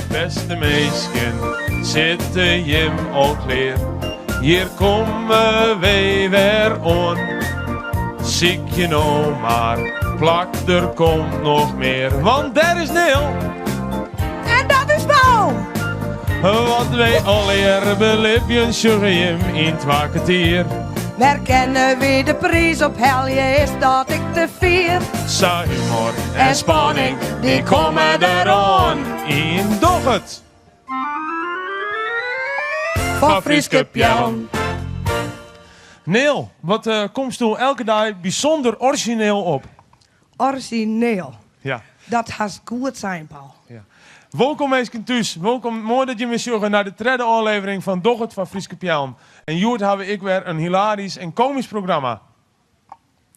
Bêste minsken, sitte jim al klear? Hjir komme wy wer oan. Sykje no mar plak, der komt noch mear. Want dêr is Neel. En dat is Paul. Wat wy allegear belibjen, sjogge jim yn twa kertier. Wêr kinne wy de priis ophelje, is dat ek te fier? Sa humor en spanning, dy komme deroan yn Doch it! Foar Fryske Peallen. Neel, wat komsto elke dei bysûnder orizjineel op? Orizjineel. Ja. Dat hast goed sein, Paul. Ja. Wolkom minsken thús. Wolkom, moai dat jim wer sjogge nei de tredde ôflevering fan Doch it foar Fryske Peallen. En hjoed hawwe ik wer in hilarysk en komysk programma.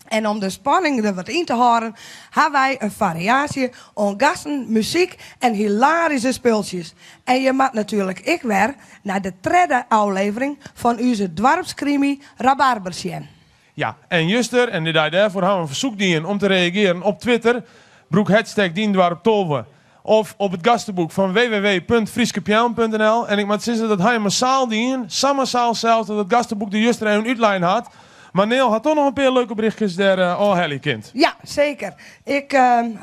En om de spanning der wat yn te hâlden, ha wy in fariaasje oan gasten, muzyk en hilaryske spultsjes. En je moat natuerlik ek wer nei de tredde ôflevering fan ús doarpskrimi Rabarber sjen. Ja, en juster en de dei dêrfoar hawwe we in fersoek dien om te reagearen op Twitter. Brûk hashtag dyndoarp12 of op it gasteboek fan www.fryskepeallen.nl. En ik moat sizze dat ha jim massaal dien, sa massaal sels dat it gasteboek der juster even útlein hat. Mar Neel hat toch noch in pear leuke berichtjes dêr ôfhelje kind. Ja, seker. Ik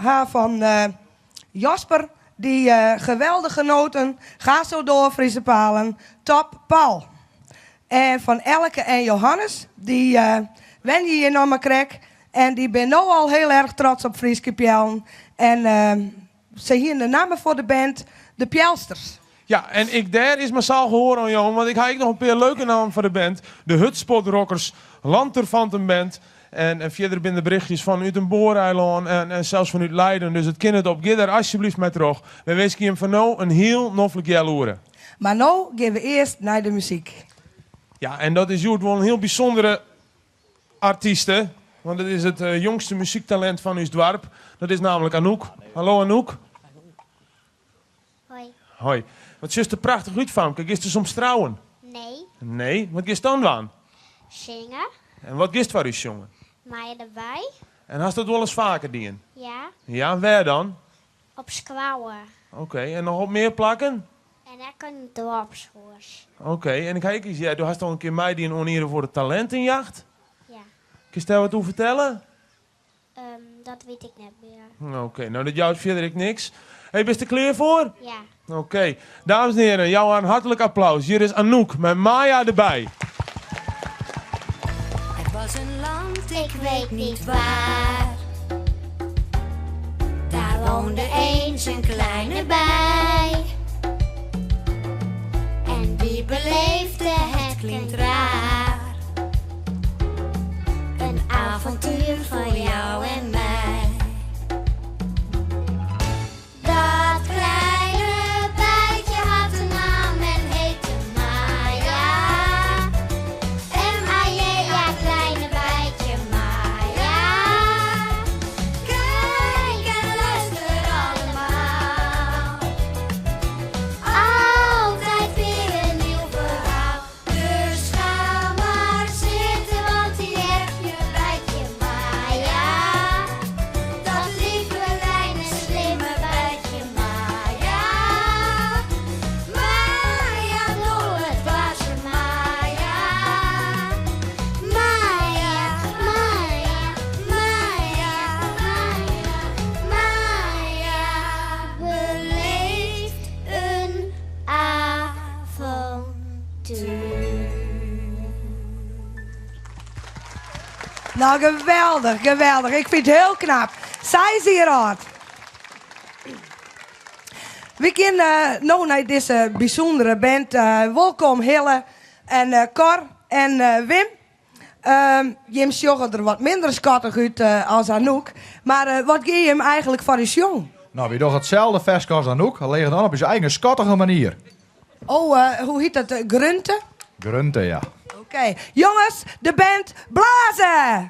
ha fan Jasper dy geweldig genoten, ga zo door Friese Palen, top Paul. En fan Elke en Johannes, dy wenje hjir noch mar krekt en dy binne no al hiel erch trots op Fryske Peallen. En se hiene de namme foar de band De Pealsters. Ja, en ek dêr is massaal gehoar oan jûn, want ik ha ek noch in pear leuke nammen foar de band. De Hutspot Rockers, Lanterfanten Band en fierder binne der berichtjes fan út in buoreilân en sels fan út Leiden. Dus it kin net op. Gean dêr alsjeblieft mei troch. Wy winskje jim foar no in hiel noflik healoere. Mar no gean we earst nei de muzyk. Ja, en dat is hjoed wol in hiel bysûndere artyste, want it is it jongste muzyktalint fan ús doarp. Dat is namelijk Anouk. Hallo Anouk. Hoi. Hoi. Wat sjochst der prachtich út, famke. Giest der soms trouwen? Nee. Nee? Wat giest dan dwaan? Sjonge. En wat giest foar ús sjongen? Maya de Bij. En hast dat wolris faker dien? Ja. Ja, wêr dan? Op skoalle. Oké, en noch op mear plakken? En ek yn it doarpshûs. Oké, en ik ha ek iets heard, do hast al in kear meidien oan ien of oare talintenjacht? Ja. Kinst dêr wat oer fertelle? Dat wit ik net mear. Oké, no dat jout fierder ek niks. Hey, bist der klear foar? Ja. Oké, dames en heren, jou har in hartlik applaus. Hjir is Anouk mei Maya de Bij. Het was een land, ik weet niet waar. Daar woonde eens een kleine bij. En die beleefde, het klinkt raar. Een avontuur voor jou en mij. Dat kleine bijtje had een naam en heette Maya. M-A-J-A, kleine bijtje Maya. Kijk en luister allemaal. Altijd weer een nieuw verhaal. Dus ga maar zitten, want hier heb je bijtje Maya. Dat lieve, kleine, slimme bijtje Maya. Maya, dolle, dwaze Maya. Maya, Maya, Maya, Maya, Maya beleeft een avontuur. Nou, geweldich, geweldich. Ik fyn it hiel knap. 6 jier âld. Wy gean no nei dizze bysûndere band. Wolkom Hille en Cor en Wim. Jim sjogge der wat minder skattich út as Anouk. Mar wat gean jim eigenlik foar ús sjongen? No, wy dogge itselde ferske as Anouk, allinnich dan op ús eigen skattige manier. Oh, hoe hjit dat? Grunte? Grunte, ja. Oké. Jonges, de band Blaze!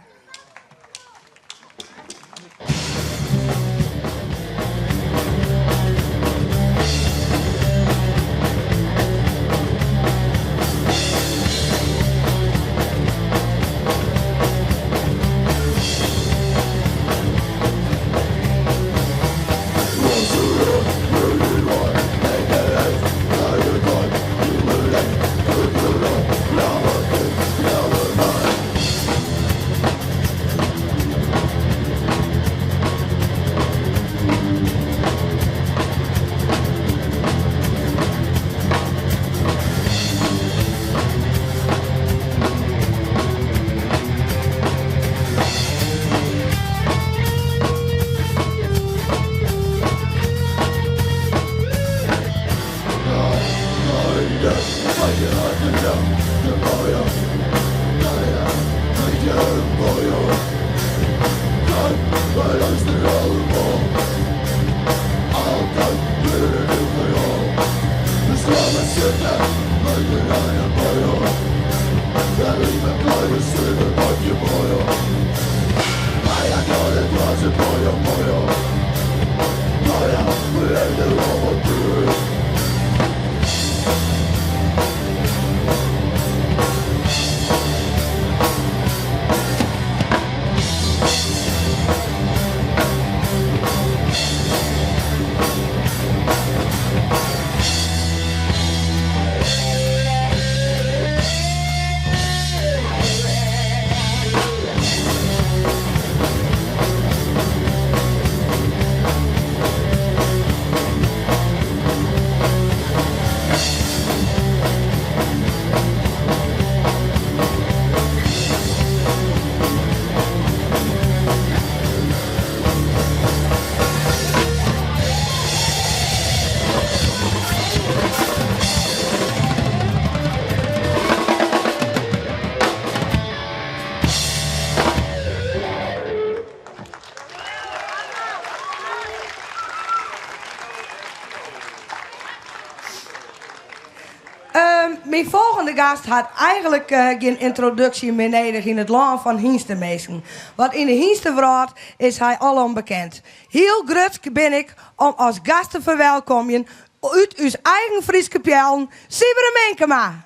Myn folgjende gast hat eigenlik gjin yntroduksje mear nedich yn it lân fan hynsteminsken, want yn de hynstewrâld is hy alom bekend. Hiel grutsk bin ik om as gast te ferwelkomjen út ús eigen Fryske Peallen, Sybren Minkema!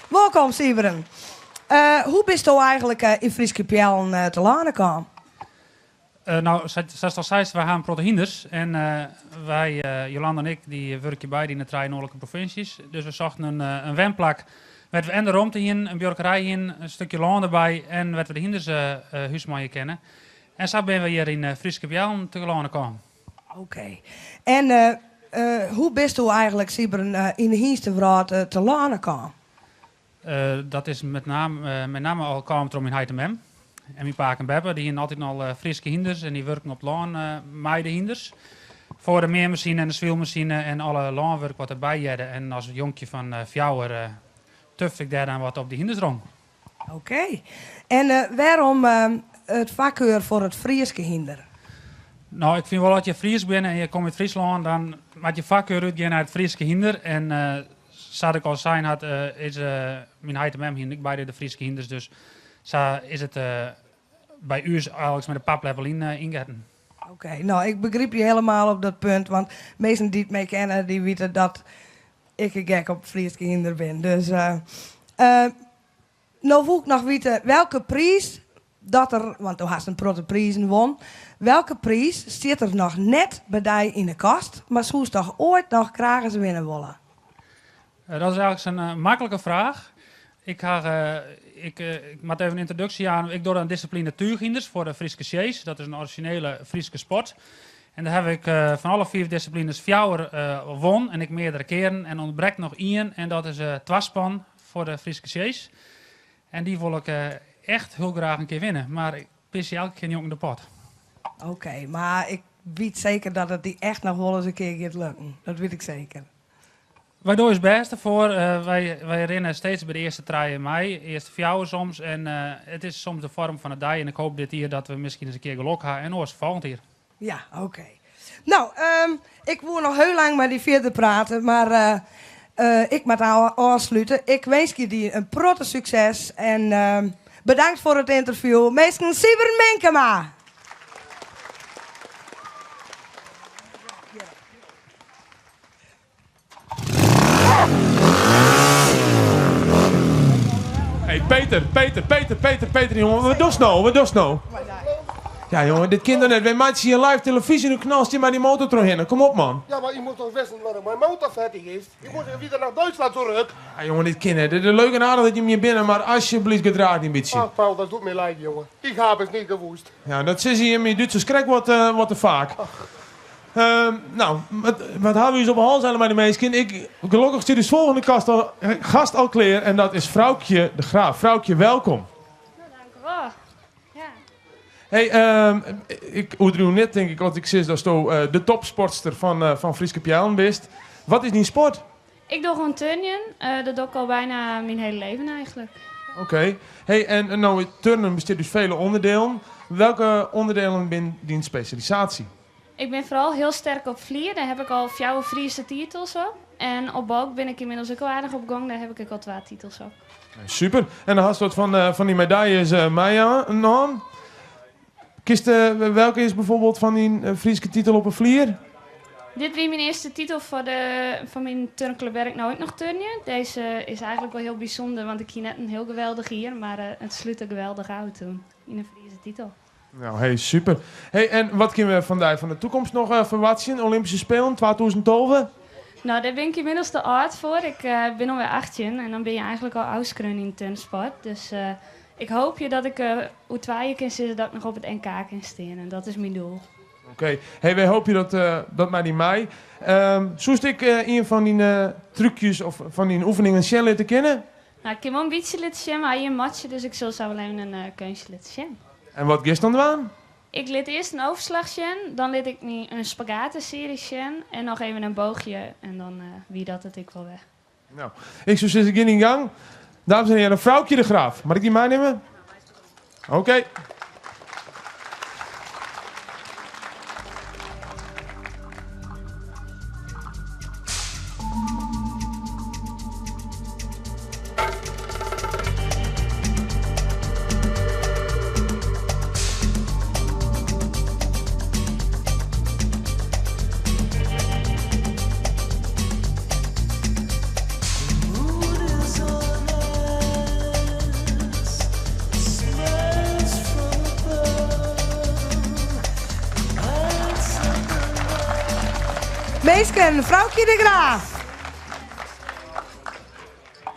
Wolkom Sybren. Hoe bisto eigenlik yn Fryske Peallen telâne kaam? No, sa'tst al seist, wy ha in protte hynders. En wy, Jolanda en ik, dy wurkje beide yn de trije noardlike provinsjes. Dus we sochten in wenplak wêr't we en de romte hienen, in buorkerij hienen, in stikje lân derby en wêr't we de hynders húsmanje kinne. En sa binne we hjir yn Fryske Peallen telâne kaam. Oké. En hoe bisto eigenlik, Sybren, yn de hynstewrâld telâne kaam? Dat is met name al kaam troch myn heit en mem. En myn pake en beppe, dy hienen altyd al Fryske hynders en dy wurken op it lân mei de hynders. Foar de meanmasine en de swielmasine en alle lânwurk wat derby hearde. En as jonkje fan fjouwer tufte ik dêr dan wat op dy hynders rûn. Oké. En wêrom it foarkeur foar it Fryske hynder? No, ik fyn wol as je Frysk binne en je komme út Fryslân, dan moat je foarkeur útgean nei it Fryske hynder. En sa't ik al sein hat, is myn heit en mem hienen ek beide de Fryske hynders, dus sa is it by ús eigenliks mei de papleppel yngetten. Oké, no ik begryp je helemaal op dat punt, want minsken dy't my kenne, dy witte dat ik gek op Fryske hynder bin. Dus no woe ik noch witte welke priis dat der, want do hast in protte prizen won, welke priis stiet der noch net by dy yn de kast, mar soest toch oait noch graach ris winne wolle? Dat is eigenliks in maklike fraach. Ik ha, ik, ik moat even in yntroduksje jaan. Ik doch oan dissipline túchhynders foar de Fryske sjees. Dat is in orizjinele Fryske sport. En dêr haw ik fan alle fiif dissiplines fjouwer won en ek meardere kearen. En ûntbrekt noch ien en dat is twaspan foar de Fryske sjees. En dy wol ik echt hiel graach in kear winne, mar ik pisje elke kear njonken de pot. Oké, mar ik wit seker dat it dy echt noch wol ris in kear giet lukken. Dat wit ik seker. Wy dogge ús bêst derfoar. Wy rinne steeds by de earste trije mei, earste fjouwer soms. En it is soms de foarm fan de dei en ik hoop dit jier dat we miskien ris in kear gelok ha en oars folgjend jier. Ja, oké. No, ik woe noch hiel lang mei dy fierder prate, mar ik moat ôfslute. Ik winskje dy in protte sukses en bedankt foar it ynterview. Minsken, Sybren Minkema! Hey Peter, Peter, Peter, Peter, Peter, jongen, wat dochst no? Wat dochst no? Ja, jongen, dit kin toch net? Wy meitsje hjir live televyzje en do knalst hjir mei dy motor trochhinne. Kom op, man. Ja, mar ik moat toch wissen wannear myn motor fertich is? Ik moat wieder nei Dútslân terug. Ja, jongen, dit kin net. It is leuk en aardich dat jim hjir binne, mar asjebleaft gedraach dy in bytsje. Ach, Paul, dat docht my leid, jongen. Ik haw es net gewoest. Ja, dat sizze jim Dútsers krekt wat te faak. No, wat hawwe we ús op 'e hals helle mei de minsken. Ik, gelokkich stiet ús folgjende kast al, gast al klear en dat is Froukje de Graaf. Froukje, welkom. No, dankewol. Ja. Hey, ik oerdriuw net tink ik as ik sis datsto de topsportster fan Fryske Peallen bist. Wat is dyn sport? Ik doch oan turnjen. Dat doch ik al byna myn hiele leven eigenlik. Oké. Hey, en no, turnen bestiet út fele ûnderdelen. Welke ûnderdelen binne dyn spesjalisaasje? Ik bin foaral hiel sterk op flier, dêr haw ik al fjouwer Friese titels op. En op balk bin ik ynmiddels ek al aardich op gong, dêr haw ik ek al twa titels op. Super. En dan hast wat fan dy medaljes meinaam. Kinst, welke is bijvoorbeeld fan dyn Fryske titel op 'e flier? Dit wie myn earste titel foar de, foar myn turnklup wêr ik no ek noch turnje. Dizze is eigenlik wol hiel bysûnder, want ik hie net in hiel geweldich jier, mar it slút der geweldich ôf toen yn in Friese titel. Nou, hey, super. Hey, en wat kinne we fan dy fan de toekomst noch ferwachtsjen? Olympyske Spelen 2012? No, dêr bin ik ynmiddels te âld foar. Ik bin alwer 18 en dan bin je eigenlik al ôfskreaun yn turnsport. Dus ik hoopje dat ik oer twa jier kin sizze dat ik noch op it NK kin stean en dat is myn doel. Oké. Hey, wy hoopje dat dat mei dy mei. Soest ek ien fan dyn trúkjes of fan dyn oefeningen sjen litte kinne? No, ik kin wol in bytsje litte sjen, mar hy in matsje, dus ik sil sa wol even in keunstje litte sjen. En wat giest dan dwaan? Ik lit earst in overslach sjen, dan lit ik my in spagatesearje sjen en noch even in boogje en dan wie dat it ek wol wer. No, ik soe sizze gean dyn gang. Dames en hearen, Froukje de Graaf. Moat ik dy meinimme? Oké. Minsken, Froukje de Graaf.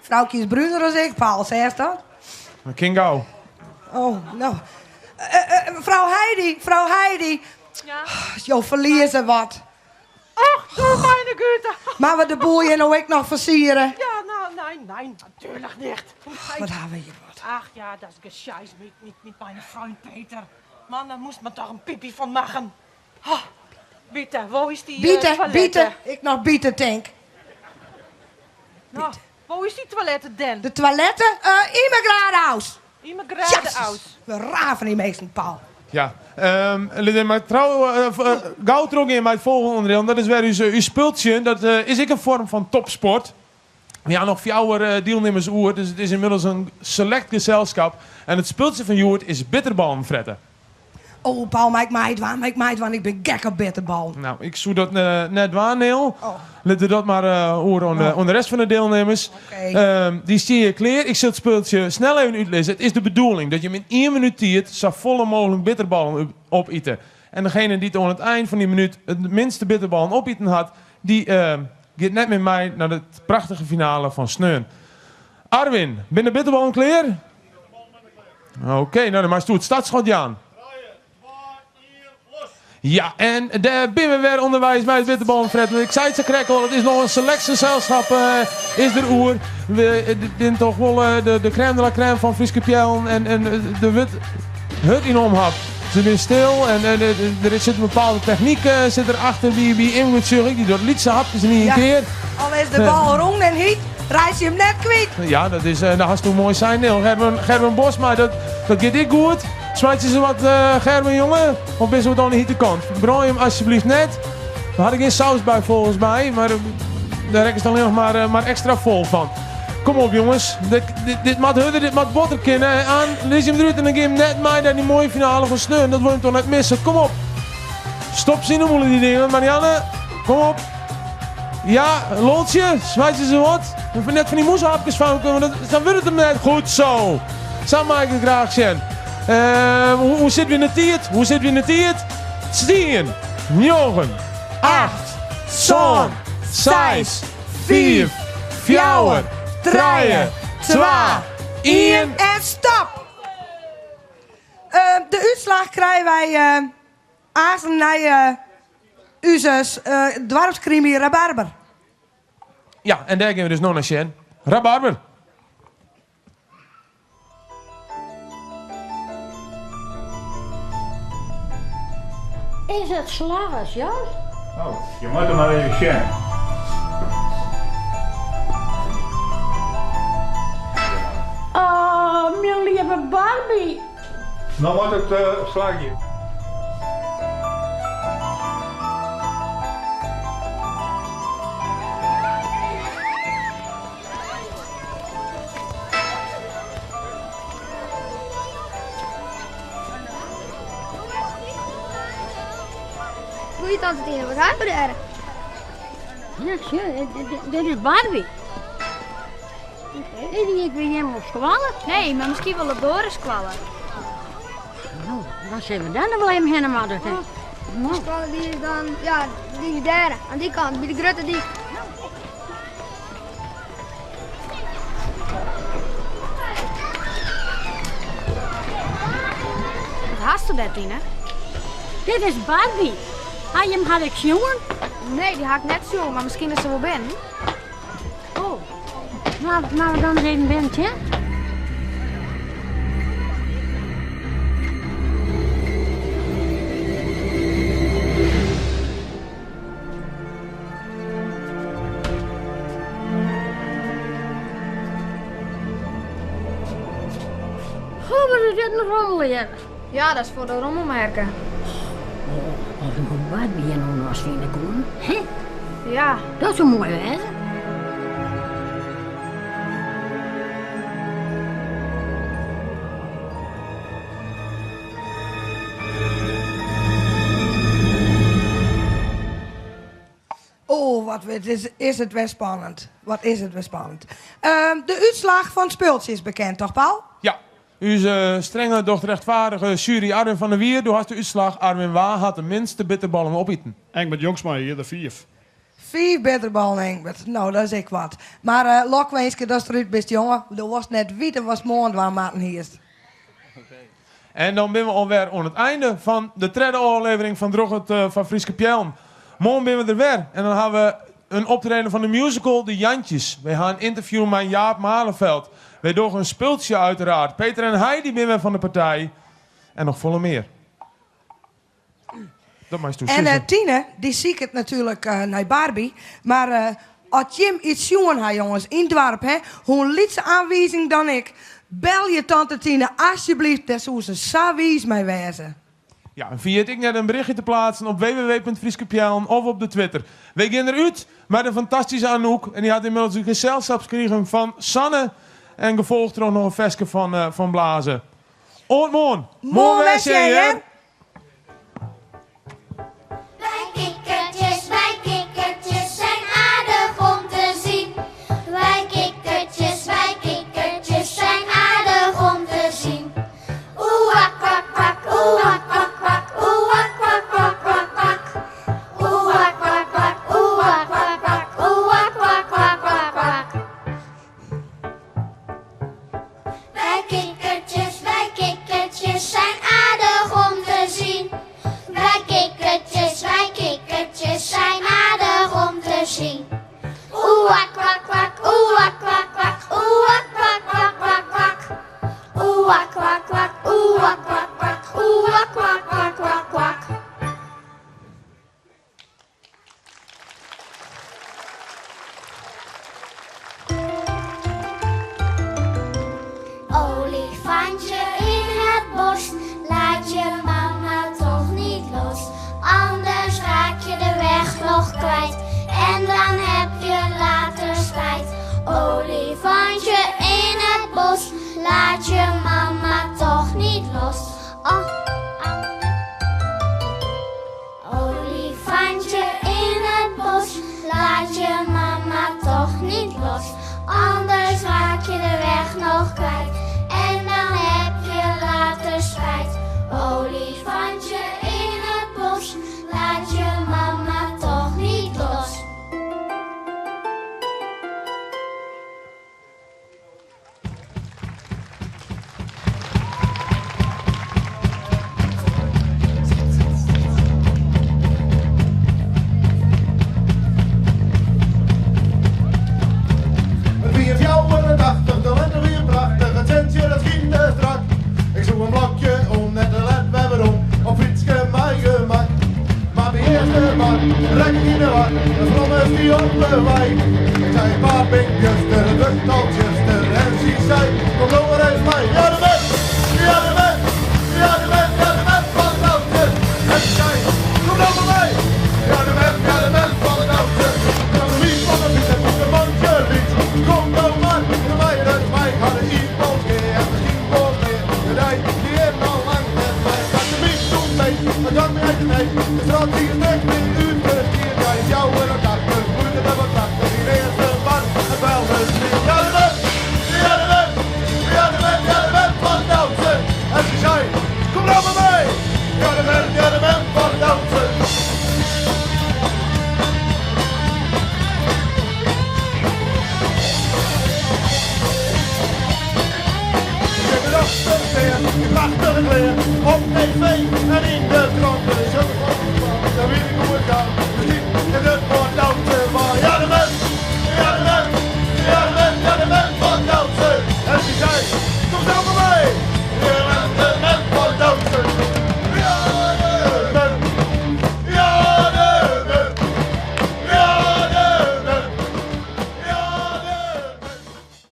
Froukje is bruner as ik, Paul, seachst dat? Dat kin gau. Oh, no. Frou Heidi, frou Heidi. Ja? Jo ferlieze wat. Ach, du meine Güte. Moatte we de boel hjir no ek noch fersiere? Ja, nou, nein, nein, natürlich nicht. Wat hawwe we hjir wat? Ach ja, das Gescheiß mit, mit, mit meinem Freund Peter. Man, da muss man doch ein Pipi von machen. Oh, bitte, wo is die Biete, toilette? biete, ik noch biete tink. Nou, wo is die toilette denn? De toiletten? Uh, immer geradeaus. Immer geradeaus. We raven die meesten, Paul. Ja, um, maar trouw, uh, gau trochgean mei it folgjende ûnderdiel. Dat is wer ús, ús spultsje. Dat uh, is ek in foarm fan topsport. We ha noch fjouwer dielnimmers oer, dus it is ynmiddels in selekt geselskap. En it spultsje fan hjoed is bitterballen frette. Oh, Paul, mei ik meidwaan? Mei ik meidwaan? Ik bin gek op bitterballen. Nou, ik soe dat net dwaan, Neel. Oh. Litte dat mar oer oan de, oan de rest fan de dielnimmers. Oké. Um, dy steane klear. Ik sil it spultsje snel even útlizze. It is de bedoeling dat je yn ien minút tiid sa folle mooglik bitterballen opite. En degene dy't oan it ein fan dy minút it minste bitterballen opiten hat, dy uh, giet net mear mei nei de prachtige finale fan sneon. Arwin, binne de bitterballen klear? Oké, nou dan meist it startskot jaan. Ja, en dêr binne we wer ûnderweis mei it bitterballen fretten. Ik sei it sa krekt al, it is noch in selekt geselskap uh, is der oer. We binne toch wol uh, de, de crème de la crème fan Fryske Peallen en, en der wurdt hurd yn omhapt. Se binne stil en, en der sit in bepaalde technyk uh, sit der achter by, by Ingrid sjoch ik. Dy docht lytse hapkes yn ien ja. kear. Al is de bal rûn en hyt, reitsje him net kwyt. Ja, dat is, uh, dat hasto moai sein, Neel. Gerben, Gerben Bosma, dat, dat giet ek goed. Smyt se wat, uh, Gerben, jonge? Of bist wat oan de hite kant? Brân him alsjeblieft net. Der hat gjin saus by folgens my, mar dêr rekkest allinnich mar, uh, mar ekstra fol fan. Kom op jonges, dit, dit, dit moat hurder, dit moat botter kinne. Aan, lis him derút en dan gean him net mei nei dy moaie finale fan sneon. Dat wol him toch net misse. Kom op. Stop se yn 'e mûle dy dingen. Marianne, kom op. Ja, loltsje, smyt se wat. Net fan dy mûzehapkes fan komme, dan wurdt it him net. Goed zo. Sa mei ik it graach sjen. Uh, hoe, hoe sitte we yn de tiid? Hoe sitte we yn de tiid? 10, 9, 8, 7, 6, 5, 4, 3, 2, 1. En stop! Uh, de útslach krije wy uh, aanst nei uh, ús uh, doarpskrimi Rabarber. Ja, en dêr gean we dus no nei sjen. Rabarber. Is it slagge, Jan? No, je moatte mar even sjen. Oh, myn leave Barbie. No moat it slagje. Goeie tante Tine, wat ha we dêr? Ja, sjoch, dit is Barbie. Is dy ek by jim op skoalle? Nee, mar miskien wol op de oare skoalle. No, dan sille we dêr noch wol even hinne moatte. De skoalle dy is dan, ja, dy is dêr, oan dy kant, by de grutte dyk. Wat hasto dêr, Tine? Dit is Barbie. Ha jim har ek sjoen? Nee, dy ha ik net sjoen, mar miskien is se wol binnen. Oh, moatte we dan ris even binnen sjen? Goh, wat is dit in rommel hjir? Ja, dat is foar de rommelmerke. Oh, as we Barbie hjir no noch fine koenen, hè? Ja. Dat soe moai wêze. Oh, wat is, is it wer spannend. Wat is it wer spannend. Uh, de útslach fan it spultsje is bekend, toch Paul? Ja. Us strenge, doch rjochtfeardige sjuery Arwin van der Wier, do hast de útslach. Arwin, wa hat de minste bitterballen opiten? Engbert Jongsma hie der fiif. Fiif bitterballen, Engbert. No, dat is ek wat. Mar eh, lokwinske datst derút bist, jonge. Do wolst net witte watst moarn dwaan moatten hiest. En dan binne we alwer oan it einde fan de tredde ôflevering fan Drûch it eh, foar Fryske Peallen. Moarn binne we der wer en dan hawwe we in optreden fan de musical De Jantjes. Wy ha in ynterview mei Jaap Malenveld. Wy dogge in spultsje uiteraard. Peter en Heidi binne wer fan de partij. En noch folle mear. Dat meist En eh, Tine, dy siket natuerlik eh, nei Barbie. Mar eh, as jim iets sjoen ha, jonges, yn 't doarp, hè, hoe in lytse oanwizing dan ek, belje tante Tine alsjeblieft, dêr soe se sa wiis mei wêze. Ja, en ferjit ek net in berichtje te pleatsen op www.fryskepeallen of op de Twitter. Wy gean der út mei de fantastyske Anouk en dy hat ynmiddels in geselskap krigen fan Sanne en gefolgd troch noch in ferske fan fan Blaze. Oant moarn! Moarn wer sjen, hear! Wij kikkertjes, wij kikkertjes zijn aardig om te zien. Wij kikkertjes, wij kikkertjes zijn aardig om te zien. Oea kwak kwak, oea kwak kwak, oea kwak kwak kwak kwak. Oea kwak kwak, oea kwak kwak, oea kwak kwak kwak kwak. Wij kikkertjes, wij kikkertjes zijn aardig om te zien. Wij kikkertjes, wij kikkertjes zijn aardig om te zien. Oea kwak kwak, oea kwak kwak, oea kwak kwak kwak kwak. Oea kwak kwak, oea kwak kwak, oea kwak kwak kwak kwak. Olifantje in het bos, laat je mama toch niet los. Anders raak je de weg nog kwijt en dan heb je later spijt. Olifantje in het bos, laat je mama toch niet los. Olifantje in het bos, laat je mama toch niet los. Anders raak je de weg nog kwijt en dan heb je later spijt. Olifantje in het bos, laat je mama toch niet los. It wie 84, de lente wie prachtich, it sintsje dat skynde strak. Ik soe in blokje om net te let wer werom, op fytske mei gemak. Mar by Eastermar rekke ik yn de war, de frommes stie op de wei. Ik sei, wa bin 'k bjuster, it wurdt al tsjuster. En sy sei, kom no mar ris mei. Ja de mem, ja de mem, ja de mem, ja de mem fan it houtsje. En sy sei, kom no mar mei. Ja de mem, ja de mem fan it houtsje. Ja de wiif fan de fyts en de mantsje lyts. Kom no mar, de mei ris mei. Ik ha de ierpelskea en miskien wol mear. De dei wie hjir al lang net mei. Pakte myn toen mee, it docht my echt nee. De straat wie stik my útferstierd. Ja yn 84 bloeide der wat prachtich yn Eastermar. It vuilnis Ja de mem, ja de mem, ja de mem, ja de mem fan it houtsje. En sy sei, kom no mar mei. Ja de mem, ja de mem fan it houtsje. Ik bin achter yn prachtige klean, op TV en yn de krante. Dan wie ik goed dan, miskien is it wat doute, mar ja de mem.